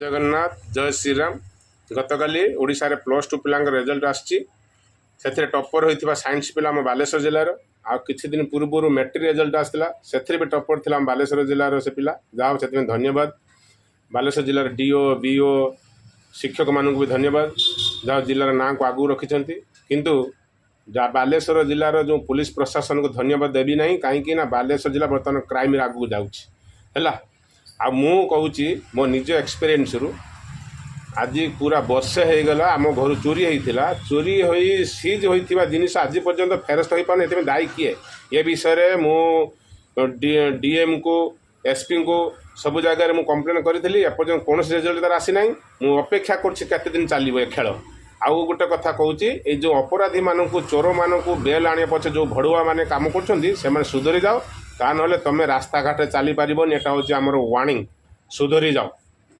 ଜଗନ୍ନାଥ, ଜୟ ଶ୍ରୀରାମ। ଗତକାଲି ଓଡ଼ିଶାରେ +2 ପିଲାଙ୍କ ରେଜଲ୍ଟ ଆସିଛି। ସେଥିରେ ଟପ୍ପର ହୋଇଥିବା ସାଇନ୍ସ ପିଲା ଆମ ବାଲେଶ୍ୱର ଜିଲ୍ଲାର। ଆଉ କିଛି ଦିନ ପୂର୍ବରୁ ମେଟ୍ରିକ୍ ରେଜଲ୍ଟ ଆସିଥିଲା, ସେଥିରେ ବି ଟପ୍ପର ଥିଲା ଆମ ବାଲେଶ୍ୱର ଜିଲ୍ଲାର ସେ ପିଲା। ଯାହା ହଉ, ସେଥିପାଇଁ ଧନ୍ୟବାଦ। ବାଲେଶ୍ୱର ଜିଲ୍ଲାର ଡିଓ, ବିଓ, ଶିକ୍ଷକମାନଙ୍କୁ ବି ଧନ୍ୟବାଦ, ଯାହା ଜିଲ୍ଲାର ନାଁକୁ ଆଗକୁ ରଖିଛନ୍ତି। କିନ୍ତୁ ବାଲେଶ୍ୱର ଜିଲ୍ଲାର ଯେଉଁ ପୋଲିସ ପ୍ରଶାସନକୁ ଧନ୍ୟବାଦ ଦେବି ନାହିଁ, କାହିଁକି ନା ବାଲେଶ୍ୱର ଜିଲ୍ଲା ବର୍ତ୍ତମାନ କ୍ରାଇମ୍ରେ ଆଗକୁ ଯାଉଛି। ହେଲା, ଆଉ ମୁଁ କହୁଛି ମୋ ନିଜ ଏକ୍ସପିରିଏନ୍ସରୁ, ଆଜି ପୁରା ବର୍ଷେ ହେଇଗଲା ଆମ ଘରୁ ଚୋରି ହେଇଥିଲା। ଚୋରି ହୋଇ ସିଜ୍ ହୋଇଥିବା ଜିନିଷ ଆଜି ପର୍ଯ୍ୟନ୍ତ ଫେରସ୍ତ ହୋଇପାରୁନି। ଏଥିପାଇଁ ଦାୟୀ କିଏ? ଏ ବିଷୟରେ ମୁଁ ଡିଏମ୍କୁ, ଏସ୍ପିଙ୍କୁ, ସବୁ ଜାଗାରେ ମୁଁ କମ୍ପ୍ଲେନ୍ କରିଥିଲି। ଏପର୍ଯ୍ୟନ୍ତ କୌଣସି ରେଜଲ୍ଟ ତାର ଆସିନାହିଁ। ମୁଁ ଅପେକ୍ଷା କରୁଛି, କେତେ ଦିନ ଚାଲିବ ଏ ଖେଳ? ଆଉ ଗୋଟେ କଥା କହୁଛି, ଏଇ ଯେଉଁ ଅପରାଧୀମାନଙ୍କୁ, ଚୋରମାନଙ୍କୁ ବେଲ୍ ଆଣିବା ପଛେ ଯେଉଁ ଭଡ଼ୁଆମାନେ କାମ କରୁଛନ୍ତି, ସେମାନେ ସୁଧରି ଯାଅ, ତା ନହେଲେ ତୁମେ ରାସ୍ତାଘାଟରେ ଚାଲିପାରିବନି। ଏଟା ହେଉଛି ଆମର ୱାର୍ଣ୍ଣିଂ। ସୁଧରି ଯାଅ।